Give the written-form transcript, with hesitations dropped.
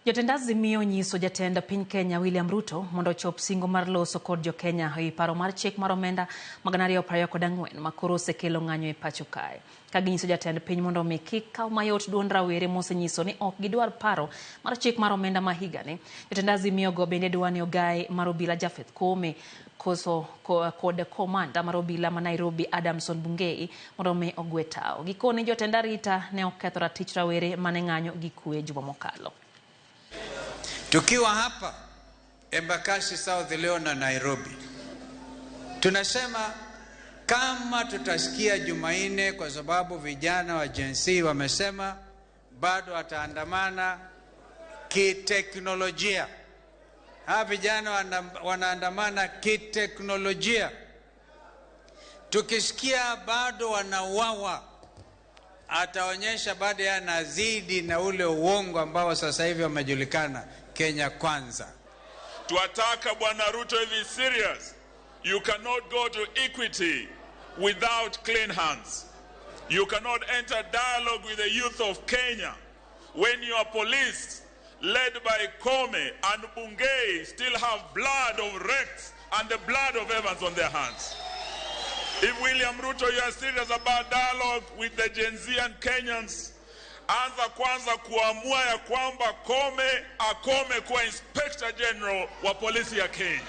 Jotend Azimio onyiso jatend piny Kenya William Ruto mondo ochop singo mar loso kod jokenya ewi paro mar chik mar omenda ma 2024 ma koro osekelo ng'anyo e pacho kae. Ka ginyiso jatend piny mondo omi kik kaw mayot duond rawere mosenyiso ni ok gidwar paro mar chik mar omenda ma higani. Jotend Azimio go bende dwa ni ogai mar obila Japheth Koome koso kod komanda mar obila ma Nairobi Adamson Bungei mondo omi ogwe tao. Gikone jotend arita ne oketho ratich rawere mane ng'anyo gi kwe juma mokalo. Tukiwa hapa Embakasi South leo na Nairobi, tunasema kama tutasikia Jumanne, kwa sababu vijana wa Gen Z wamesema bado wataandamana kiteknolojia. Hawa vijana wanaandamana kiteknolojia. Tukisikia bado wanauawa, ataonyesha bado yanazidi na ule uongo ambao sasa hivi wamejulikana. Kenya Kwanza. Twataka Bwana Ruto, if he's serious, you cannot go to Equity without clean hands. You cannot enter dialogue with the youth of Kenya when your police, led by Koome and Bungei, still have blood of Rex and the blood of Evans on their hands. If William Ruto, you are serious about dialogue with the Gen Z and Kenyans, anza kwanza kuamua ya kwamba Koome akome kuwa Inspector General wa polisi ya Kenya.